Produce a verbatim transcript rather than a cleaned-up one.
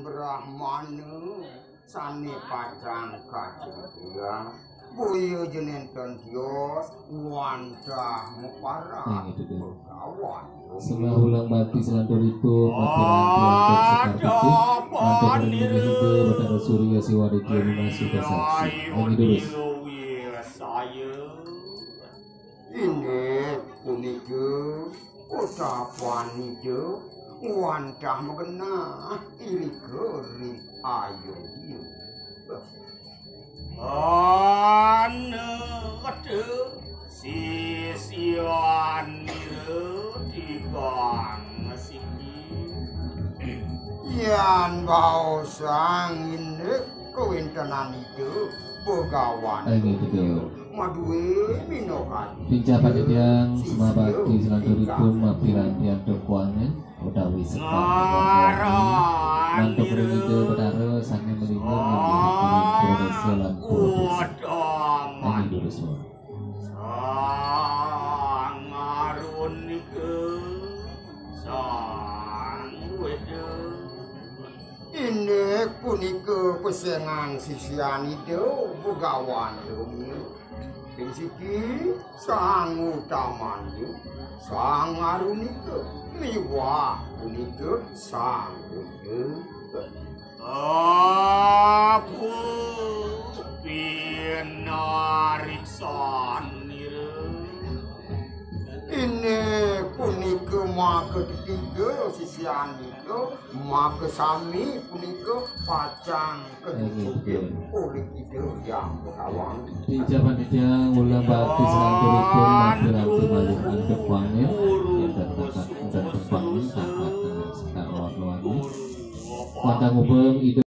Brahmana sané pacang kacédia. Boya ja nénten tios wantah maparab Begawan. Sembah ulang bakti salanturipun, matur antuk sekar putih, antuk ring Ida Batara Surya Siwa Aditya Lima Suta Saksi. Inggih durus. Inggih punika utapan Ida wantah magenah irika ring Ayodya. Anut sisianira tigang siki. Yan baosang indik kawéntenan Ida Begawan. Inggih, betul. Madué minakadi. Pincapanityang sembah bakti salanturipun mapiranti antuk wangen utawi sekar. Mantuk ring Ida Betara sané malingga nggih ring Pura Désa lan Pura Désa. Inggih durus. Sang Arunika, Sang Weda. Inggih punika pesengan sisian Ida Begawan Durmina. Ing siki Sang Utamanya, Sang Arunika, miwah punika Sang Weda. Aku pinariksanira. Inggih punika maka ketiga sisian Ida, maka sami punika pacang katutup olih Ida Hyang Begawan. Pincapanityang ulang bakti salanturipun matur antuk malih antuk wangen, nénten takat, nénten tepang, takat, nénten sekar lawan wangen. Wantah ngubung Ida